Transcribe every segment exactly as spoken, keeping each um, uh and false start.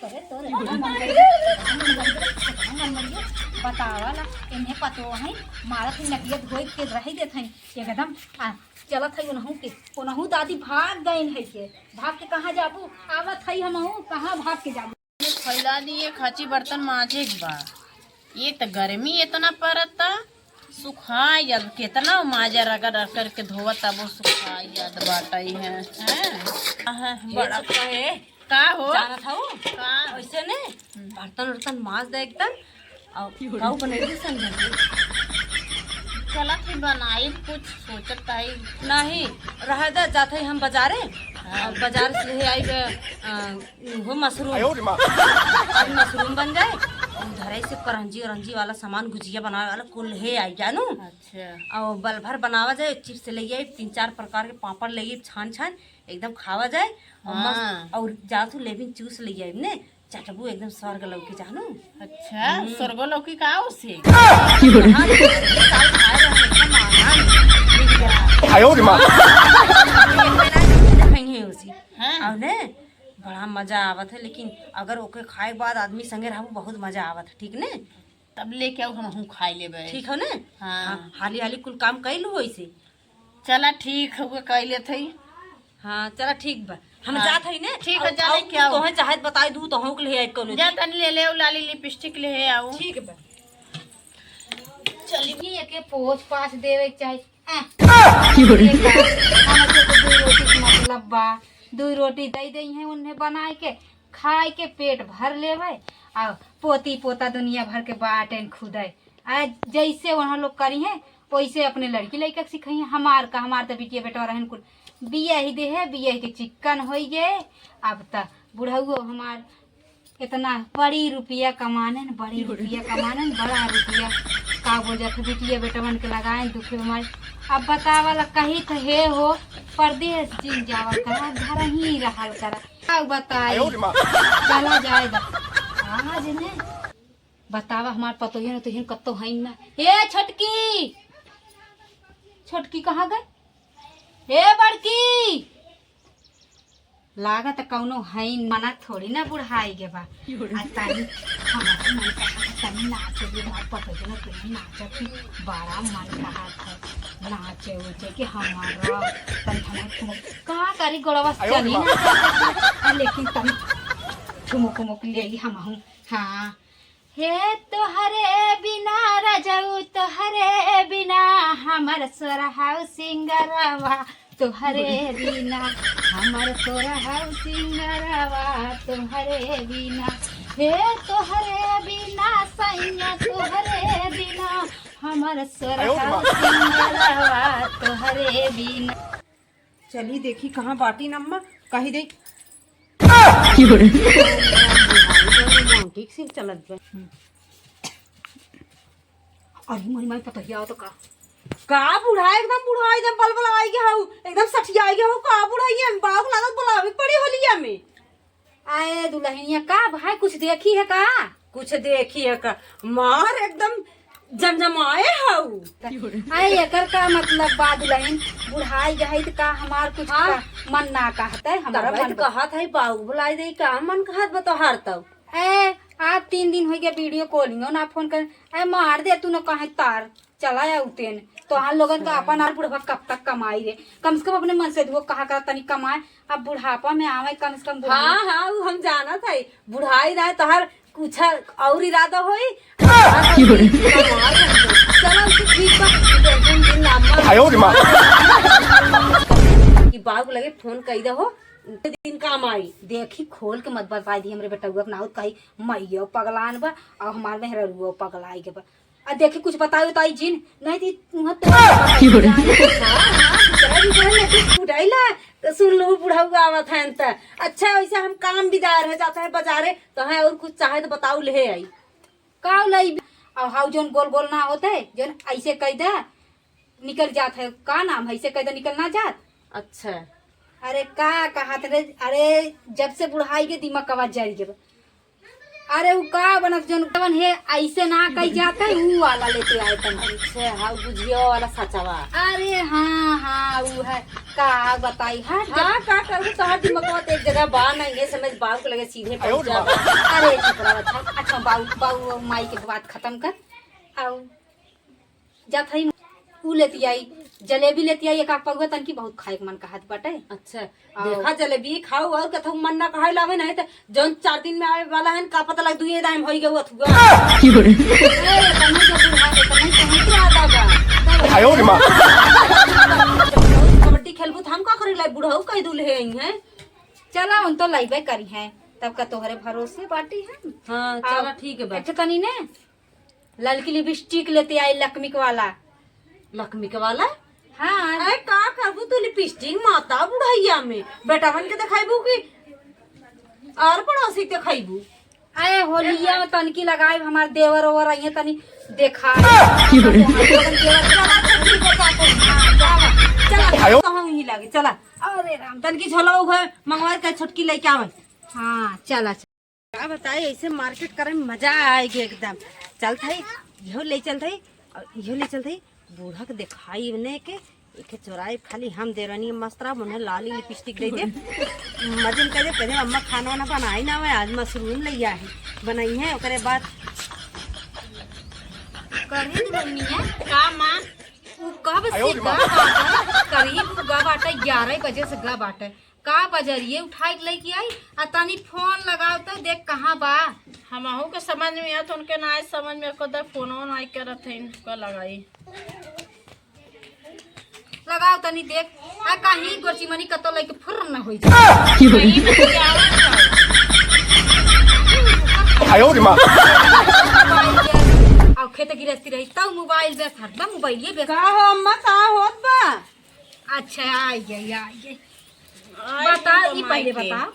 अरे तोरे राम मन गइल, राम मन गइल, राम मन गइल। बतावा ला, इन्हें पतो है, मारत ही नकिया धोई के रह देत हैं, एकदम आ, चलत है उनहू के, उनहू दादी भाग गइन है के, भाग के कहाँ जाबू? आवत है हमहू, कहाँ भाग के जाबू? फैला दिए, खाची बर्तन माजे के बा। एक त गर्मी इतना परता, सुखाई अब केतना माजा रगड़ रगड़ के धोवत, तबो सुखाई जात बाटई है, हैं? आहा, ये बड़ा सब का है? का हो? जानत हऊ? का? ऐसे ने हम्म। बर्तन उर्तन माज दे एकदम, और काऊ बनैबू संझा के? चलत ही बनाई, कुछ सोचत हई। नहीं, रह दे, जात हई हम बाजारे, हाँ। और बाजार से ले आई बे, अ, वो मशरूम। आयो रे माँ। आज मशरूम बन जाए, उधर से करंजी औरंजी वाला सामान, गुजिया बनावे वाला कुल ले आई जानू। अच्छा। और बल भर बनावा जाए, चिप्स ले आई, तीन चार प्रकार के पापड़ ले आई, छान छान एकदम खावा जाए। और मस्त, हाँ। और जात हू लेमन जूस ले आई ने, चटबू एकदम स्वर्ग लौकी जानू। अच्छा, हम्म। स्वर्ग लौकी का उसे? हाँ, साल खाए रहे, एकदम आनंद मिल गया। आयो रे माँ। खाई है उसी। हाँ। और ने, बड़ा मजा आवत है, लेकिन अगर ओके खाए के बाद आदमी संगे रहबू, बहुत मजा आवत है, ठीक ने? तब लेके आओ, हमहू खाई लेबे। ठीक हो ने? हाँ। हाँ, हाली हाली कुल काम कई लू ऐसे। चला ठीक हो, कई लेत हई। हाँ, चला ठीक बा, हम हाँ। जात हई ने। ठीक है, और, जा और लेके आओ। तोहे चाहे बताई दू, तोहू के ले आई कोनो जा चीज। तनी ले ले, लाली लिपस्टिक ले आओ। ठीक बा। चली, एके पोछ पाछ देवे के चाही। आ, की हो रही? एक बार हमके तो दुई रोटी से मतलब बा, दुई रोटी दे दे हैं उन्हें बनाए के, खाए के पेट भर लेवे, आ पोती पोता दुनिया भर के बाटेन खुदे। आ जैसे वहाँ लोग करी हैं, वैसे अपने लड़की लड़का के सिखाई हैं। हमार का, हमार तो बिटिया बेटवा रहन कुल बिया ही दे है, बिया ही के चिक्कन होई गए। अब त बुढ़ऊ हमार इतना बड़ी रुपया कमानन, बड़ी रुपया कमानन, बड़ा रुपया का बोल जात बिटिया बेटवन के लगाए दुखे बीमारी। अब बतावा ला कही तो हे हो परदेस जिन जावा करा, घर ही रहल करा। का बताई? आयो रे माँ। चला जाए दा। आज ने बतावा हमार पतोहिया ने तो हिन कत्तो हईन ना। हे छोटकी, छोटकी कहाँ गए? हे बड़की, लागत कौनो हईन, मना थोड़ी ना बुढ़ाई के बा। आ तनी हमार मन कहा तनी नाचे के, हमार पतोहिया ने तनी नाचे के बड़ा मन कहा था, नाचे उचे के हमारा तनी हमार ठुमुक का करी गोड़वा से आयो रे चली माँ। ना जाता, लेकिन तनी ठुमुक उमुक ले हमहू। हाँ। हे तोहरे बिना रजऊ, तोहरे बिना हमर सोरहाऊ सिंगरवा, तोहरे बिना हमर सोरहाऊ सिंगरवा, तोहरे बिना। हे तोहरे बिना सैया, तोहरे बिना हमर आयो रे माँ। सोरहाऊ सिंगरवा, तोहरे बिना। चली देखी कहाँ बाटी नम्मा, कही दे। की हो रही? रोमांटिक सीन चलत बा। अरे मोरी माई पतोहिया तो का, का बुढ़ा एकदम बुढ़ा एकदम बलबल आई गया हऊ, एकदम सठिया आई गया हऊ, का बुढ़ाई है? बाबू लागत बुलावे पड़ी होलिया में। आए दुल्हनिया का भाई कुछ देखी है का? कुछ देखी है का? मार एकदम जमजमाए हऊ। आए एकर का मतलब बा दुल्हन, बुढ़ाई गई त का हमार कुछ हाँ। का मन ना कहत है, हमारा तबे मन तो कहत है बाऊ बुलाई दे, का मन कहत बा तोहार तब? ए, आज तीन दिन हो गया वीडियो कॉलिंगो ना फोन कर। ए, मार दे तू ना कहे तार। चला आउतेन। तोहार लोगन का अपन आर बुढ़वा कब तक कमाई रे? कम से कम अपने मन से दुओ कहा करा तनी कमाए। अब बुढ़ापा में आवे कम से कम बुढ़ाई। हाँ, हाँ, उ हम जानत है। बुढ़ाई ना तोहार कुछ और इरादा होई। चलो, उसे ठीक बा। टेंशन जिन ना ले। आयो रे माँ। कि बाबू लगे फोन कई दे हो, दिन काम आई। देखी खोल के मत बताई दी हमरे बेटउआ के नाउत कही, मइयो पगलान बा और हमार मेहररुओ पगलाई के बा। आ देखी कुछ बताई उताई जिन, नहीं दी उहाँ तो की हो रही? हाँ, हाँ, दूसरा भी घर में कुछ उठाई ला, तो सुन लो बुढ़ऊ आवत हैं त। अच्छा वैसे हम काम बिदार है जाता है बाजारे, तो है और कुछ चाहे तो बताऊ ले आई। का लई? और हाउ जोन गोल गोल ना होते, जोन ऐसे कह दे निकल जात है, का नाम है, ऐसे कह दे निकल ना जात। अच्छा। अरे का कहत रे, अरे जब से बुढ़ाई के दिमाग कवा जाई गए। अरे उ का बनत जौन कवन है, ऐसे ना कही जात है, उ वाला लेते आए तनी। अच्छा, हाँ, गुझिया वाला सचवा। अरे हाँ, हाँ, उ है। का बताई, हट। हाँ, का करू, तोहार दिमागवा तो एक जगह बा नहीं, ये समझ बाऊ के लगे सीधे पहुँच जाबा। अरे चुप रह, अच्छा, अच्छा, बाऊ, बाऊ, माई के बात खत्म कर। आऊ। जात हई, उ लेती आई, जलेबी लेती आई, एक आध पउआ, तनकी बहुत खाए के मन कहत बाटे। अच्छा, आओ। देखा, जलेबी खाऊ और कथऊ मन ना कहाई लावे, नहीं तो जौन चार दिन में आवे वाला है, का पता लग दुए दाम होई गऊ अथुआ। की हो रे? ए, तनी के बुढ़ा, तनी कहीं के आदा बा। आयो रे माँ। कबड्डी खेलबू त हम का करी लाई, बुढ़ऊ कह दुल्हे आई हैं। चला, उन तो लइबे करी हैं, तब का तोहरे भरोसे बाटी है। हाँ, आओ। चला, ठीक है बा। अच्छा, तनी ने ललकी लिपस्टिक लेते आई, लकमिक वाला। लकमिक वाला? हाँ। अरे, का करबू तू लिपस्टिक माता बुढ़ैया में? बेटावन के देखाइबू कि और पड़ोसी के देखाइबू? अरे, होलिया में तनकी लगाई, हमार देवर ओवर आइए, तनी देखा। की हो रे? चला, चला, चला, चला, चला, आयो। तो हम ही लागे, चला। अरे राम। तनकी झोला उघे, मंगवा के छोटकी लेके आवे। हाँ, चला, चला। का बताई, ऐसे मार्केट करे में मजा आएगी एकदम। चलत हई, इहो ले चलत हई, और इहो ले चलत हई। बूढ़ा के देखाई ने के, एके चोराई खाली हम देरनी मस्तरा, मुन्हे लाली लिपस्टिक दे दे। मजे में कह दे, कह दे, "अम्मा खाना वाना बनाई ना, मैं आज मशरूम ले आई, बनाई है, ओकरे बाद।" करी दुल्हनिया, का माँ? उ कब से गा बाटे, करीब उ गा बाटे, ग्यारह बजे से गा बाटे। का बजरिए उठाई के लेके आई, आ तनी फोन लगाओ तो देख कहाँ बा। हमहू के समझ में आवत, उनके ना आए समझ में, कदर फोनो ना करत है, इनका लगाई। लगाओ तनी देख, आ कहीं गोरची मनी कतो लेके फुर न होई जाए। आयो रे माँ। मोबाइल व्यस्त, और खेत गिरस्ती रही तब मोबाइल व्यस्त, हरदम मोबाइलिए व्यस्त। का हो अम्मा, का होत बा? अच्छा, आई गई, आई गई। आई बता, गई ई पहले माई के। बता।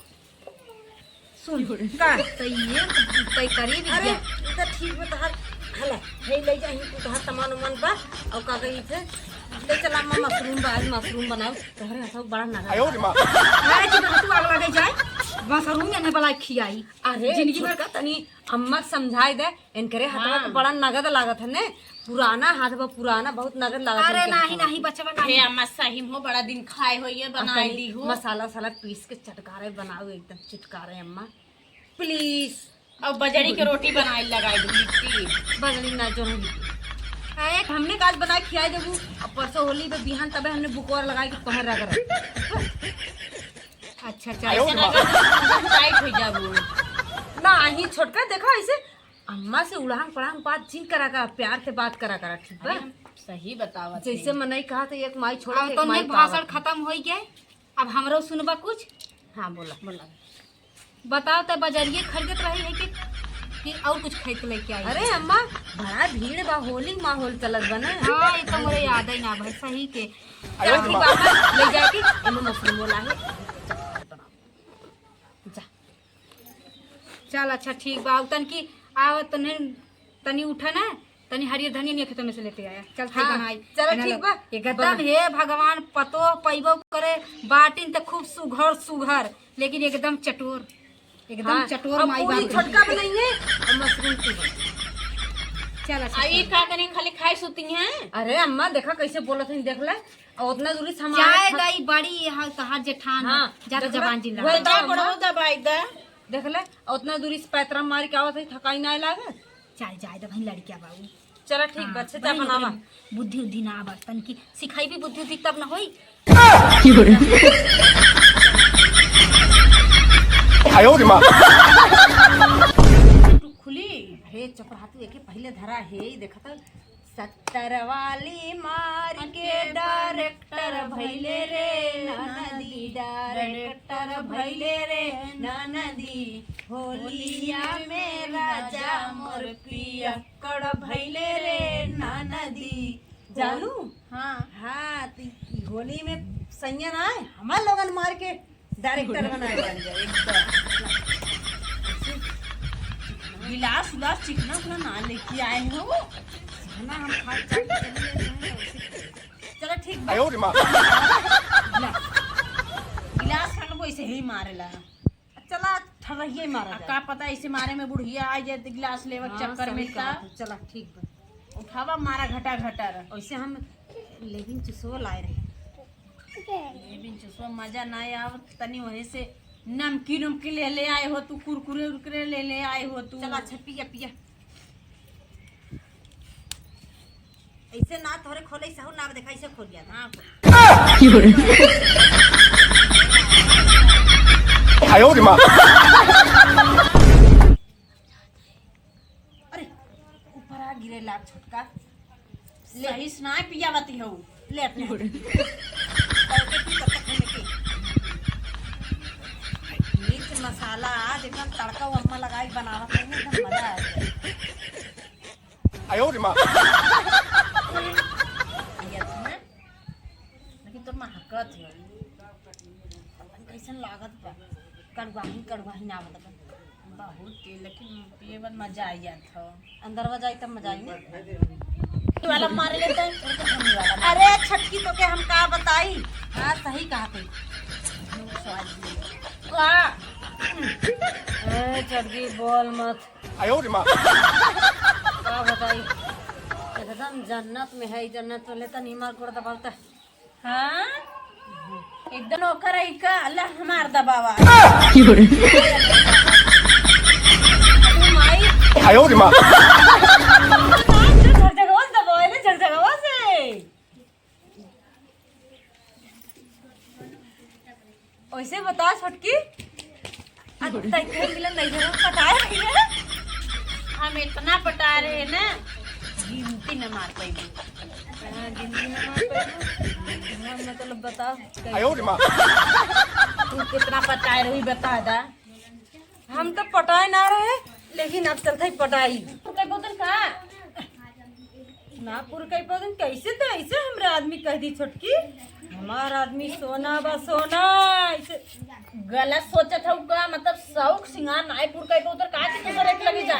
सुन, का? तो ये, तो करीब अरे, गया। ई तो ठीक बा, तहार, हला, हे ले जा, ही तू तहार सामान उमान बा, और का कही थे, ले चला अम्मा मशरूम बा, आज मशरूम बनाओ, तोहरे हाथों बड़ा नगा आयो रे माँ। अरे, जी, तू आग लगे जाए, मशरूम एने बला खियाई। अरे, जिंदगी भर छोटका तनी अम्मा के समझाई दे, इनकरे हाथवा के हाँ। बड़ा नगद लागत है ने, पुराना हाथ बा, पुराना बहुत नगद लागत है अरे इनके नहीं, हाथवा नहीं, के। बचवा नहीं। हे अम्मा, सही में हो, बड़ा दिन खाए हो, ये अब बनाई तनी दी हो। मसाला वसाला पीस के चटकारे बनाओ, एकदम चटकारे अम्मा, please। अब बजरी के रोटी बनाई, लगाई दू लिट्टी। बजरी ना जो है लिट्टी। अरे, हमने काज बनाई खियाई देबू, अब परसों होली पे बिहान तबे हमने बुकवार लगाई के तोहर रगड़। अच्छा, अच्छा। ऐसे ना कर, टाइट हो जाबू। ना, ही छोटका, देखा ऐसे अम्मा से उड़ांग पड़ांग बात जिन करा करा, प्यार से बात करा करा, ठीक बा? अरे, हम सही बतावत जैसे हई। मनई कहा तो एक माई छोड़ अब के एक तो माई नेक भाषण पावत है। खत्म होई गए, अब हमरो सुनबा कुछ। हाँ, बोला। बोला। बताओ, त बजरिए खरीदत रही है कि, कि और कुछ खरीद के लेके आई? अरे अम्मा, बड़ा भीड़ बा, होली माहौल चलत बा ना। हाँ, ये तो मोरे याद ही ना भाई, सही के। अरे जाती बाबा, ले जाके एमे मशरूम वाला है। जा। चल, अच्छा, ठीक बा। तनकी आव, तने, तनी उठा ना, तनी हरियर धनिया निया खेत में से लेते आया। चल, हाँ, बनाई। चलो, ठीक बा। एकदम बना। हे भगवान, पतोह पैबो करे, बाटिन त खूब सुघर, सुघर, लेकिन एकदम चटोर, एकदम हाँ, चटोर अब माई पूरी बाप छोटका बनाइए और मशरूम की बनाइए। चल, अच्छा, आ, ये चल। का करें, खाली खाए सुती हैं? अरे अम्मा, देखा कैसे बोलत हैं, देख ले। और उतना दूरी से हमारे जाए थ- दाई बड़ी, हाँ, तहार जेठान है। हाँ, जा तो देख ले, जबान जिन वही लगा। तो जा, अम्मा। बड़ो दबाई दा। देख ले, और उतना दूरी से पैतरा मार के आवत है, थकाई ना लागे। चल जाए दे भाई, लड़किया बाबू। चला ठीक बा, हाँ, अच्छा, बड़ी चाय बनावा। बुद्धि उद्धि ना आवा, तनकी सिखाई भी बुद्धि उद्धि तब ना होई। आयो रे माँ। खुली। अरे चपरातू, एके पहले धरा है, देखा था। सत्तर वाली मार के डायरेक्टर भैले रे ननदी, डायरेक्टर भैले रे ननदी, होलिया में राजा मोर पियक्कड़ भैले रे ननदी। जानू? हाँ। हाँ, त ई होली में सैया ना आए, हमार लोगन मार के डायरेक्टर बनाए बन जाए एकदम। गिलास उलास चिकना उकना ना लेके आए हो। ना, हम खा के चले गए हैं, वैसे। चलो ठीक बा। आयो रे माँ। ला। गिलास खान को ऐसे ही मारेला। चला। रहिए मारा आ, जाए। का पता, ऐसे मारे में बुढ़िया आ जाए, गिलास लेवे के हाँ, चक्कर सही में कहा का। तू। चला, ठीक बा। उठावा, मारा घटा घटर। वैसे हम लेबिन चुसवो लाए रहे। लेबिन चुसवो मजा ना आव, तनी वहीं से नमकीन उमकीन ले ले आए हो तू, कुरकुरे उरकुरे ले ले आए हो तू। चला, अच्छा, पिया, पिया। ऐसे ना तोहरे खोले सहू ना देखा, ऐसे खोल दिया था। हाँ। 哎呦我的妈！ अरे, ऊपर आ गिरे लाग छोटका। ले। सही से ना पियावती हो। ले अपने हाथ। तड़के की तब तक हमें की। मिर्च मसाला आज एकदम तड़का वो अम्मा लगाई बनावत है, एकदम मजा आ गया। 哎呦我的妈！ ये अपना, लेकिन तो महकत है। पता नहीं कैसन लागत बा। कड़ुआही, कड़ुआही ना आवत बा। बहुत तेज, लेकिन पिए बाद मजा आ जात हो। अंदरवा जाई तब मजा आई ना। वाला मार लेते हैं। अरे छोटकी, तो के हम का बताई? हाँ, सही कहा थे। का? ए, छोटकी, बोल मत। 哎呦我的妈！ का बताई? एकदम जन्नत में है, जन्नत में लेता नहीं मार गोड़ दबावता। हाँ? एकदम ओकर है का? अल्लाह हमार दबावा। 哎呦我的妈！ तू माई। 哎呦我的妈！ झकझकवा से दबावे ले, झकझकवा से। वैसे बता छोटकी, आ तै कहीं मिलन नहीं जरूर पटाए रही है? हम इतना पटाए रहे ना, गिनती न मार पाई। हाँ, गिनती न मार पाई। हाँ, मतलब बताओ। 哎呦我的妈！ तू कितना पटाए रही, बता दा। हम तो पटाए ना रहे, लेकिन अब चलते ही पटाई। तू कह बोतल का? ना पुरकई पौधन, कैसे तो ऐसे हमरे आदमी कह दी छोटकी, हमार आदमी सोना बा सोना। ऐसे गलत सोचत हऊ का? मतलब शौक सिंगार नाई पुरकई पौधन, का के दूसरे के लगे जा?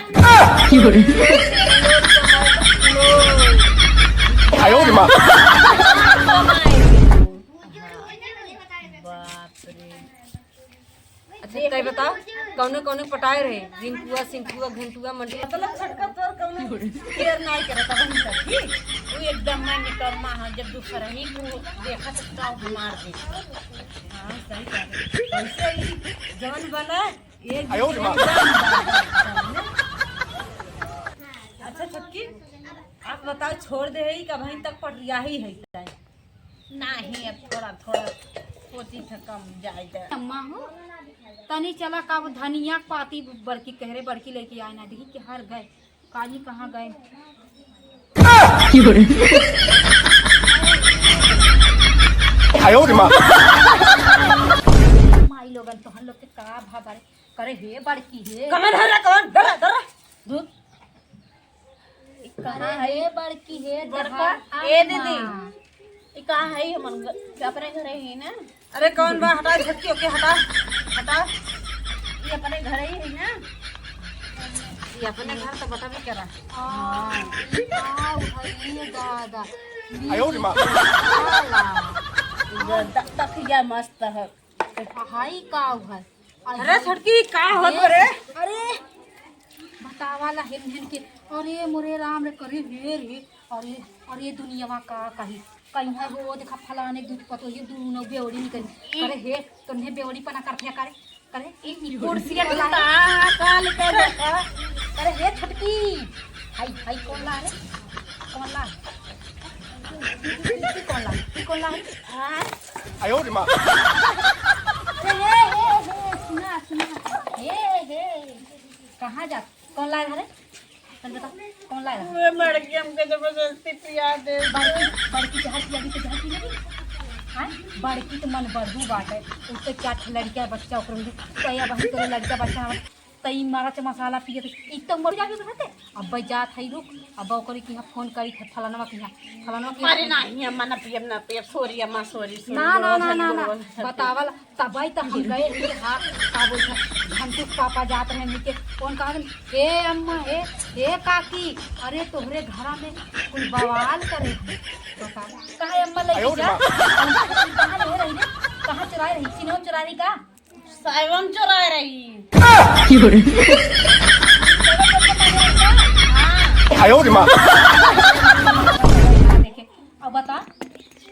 哎呦我的妈！ बाप रे। अच्छा, तै बताओ, कौने कौने पटाए रहे? रिंकुआ, सिंकुआ, घंटुआ, मंटुआ। मतलब छोटका तोर कौनो केयर नाई करत अब हम सब, ठीक? वो एकदम मैं निकम्मा है, जब दूसरा ही को देखा तो का मार दे। हाँ, सही बात है। वैसे ही जवन बना, एक 哎呦我的妈！ अच्छा छोटकी, आप बताओ, छोड़ दे है कि अबहीं तक पटरिया ही है? नाही, अब थोड़ा थोड़ा सोची था कम जाए जाए। अम्मा हो, तनी चला का वो धनिया के पाती बड़की कह रहे, बड़की लेके आए ना, देखी कि हर गए, काली कहाँ गए। 哎呦我的妈！ माई लोगन तोहन लोग के का भा बारे, करे हे बड़की हे। कहाँ धरा, कौन? धरा, धरा। धुत। ई कहाँ अरे है? हे बड़की हे बड़का, दहाड़ ए दीदी, अम्मा। ई कहाँ है? हमन ग-, अपने घरे ही ना। अरे कौन बा? हटा झटकी ओके, हटा, हटा। ई अपने घरे ही है ना। ई अपने घर तो बता भी करा। हाँ, ई का उठाई ये दादा। 哎呦我的妈！ साला। द-, द-, तकिया मस्त है। हाई का उहर। अरे छोटकी, का होत बा रे? अरे बतावा ला हेन हेन के। अरे मोरे राम रे, करे हे रे। अरे, अरे दुनियावा का कही, कहीं है वो देखा फलाने दूध पतो ये दूनो बेवड़ी निकली। करे हे, तुन्हें बेवड़ी पना कर फेंका रे। करे, ई, ई कुर्सिया कुर्ता, का लेके बैठा? करे हे छोटकी, हाय, हाय, कौन ला रे? कौन ला? ई कौन ला? ई कौन ला रे? हाँ? 哎呦我的妈！ अरे, हे, हे, हे, सुना, सुना। हे, हे। कहाँ जा? कौन लाए रे? चल बता, कौन लाए रे? वे बड़की हमके जबरदस्ती पिया दे। बड़की, बड़की जहर पिया दी तो जहर पी लेगी? हाँ? बड़की तो मन बढ़ू बात है। उसके चार ठे लड़कियाँ बच्चा ओकरे में, तो या बहन तोरे लड़का बच्चा हमारे, तो ई मारा च मसाला पिए थे। ई तो मर जाके तो रहते। अब भाई जात है, रुक, अब ओकरे की यहाँ फोन करी थे, फलानवा की यहाँ, फलानवा की यहाँ अरे फोन। नहीं, अम्मा ना पियब, ना पियब, sorry अम्मा, sorry, sorry, ना, ना, बोलो, ना, ना, ना, बोलो। बतावल, तबई तो हम गए ही, हाँ, का बोलते हैं, घंटू के पापा जात रहे, हमनी के फोन कहा, "हे अम्मा, हे, हे काकी, अरे तोहरे घरा में कोई बवाल करे है।" बता, कहा अम्मा लेके 哎呦我的妈！ जा, कहाँ रहे रही रे? कहाँ चुराए रही? चिन्हवा चुराए रही का? साइबम चोराए रही। आयो रे माँ। देखे, अब बता,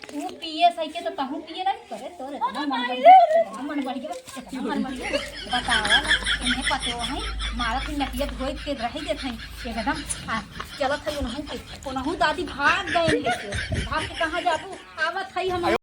तू पिए सही के तो तहूँ पिए नहीं करे, तोर इतना मन बढ़िया, इतना मन बढ़िया, इतना मन बढ़िया। बतावा ना, इन्हें पतो है, मारा फिर नकिया धोए के रही देत है, एकदम, आ, चलत है उनहू के, उनहू दादी भाग गए लेके, भाग के कहाँ जाबू? आवत है हम।